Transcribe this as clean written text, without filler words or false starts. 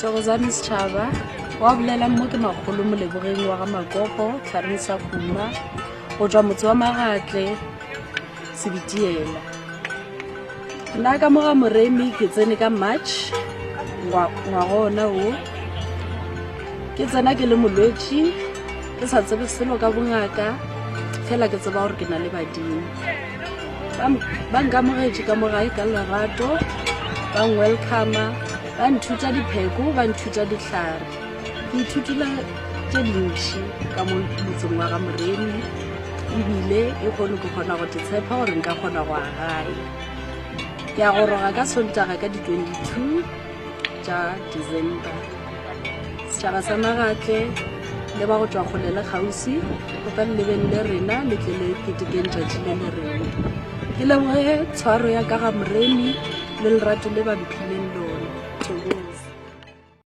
Thokozani setšhaba wa bolelang mo ke makgolo molebogeng wa ga Makopo tlhareng sa Kuma go tšwa motse wa Magatle Sebitiela. Nna ka mo ga Moremi ke tsene ka March ngwaga ona wo ke tsena ke le molwetši ke sa tsebe selo ka bongaka fela ke tseba gore ke na le badimo. Ba nkamogetše ka mo gae ka lerato, ba ngwelcoma, ba nthuta dipheko, ba nthuta dihlare. Ke ithutile tše dintši ka mo motseng wa ga Moremi ebile e kgone ke kgona go tshepa gore nka kgona go ya gae. Ke a goroga ka Sontaga ka di-22 tša December. Setšhaba sa Magatle le ba go tšwa kgole le kgauswi gopa le lebeng le rena le tle le ketekeng tšatši le le rena. Ke leboge tshwaro ya ka ga Moremi le lerato le ba mphileng.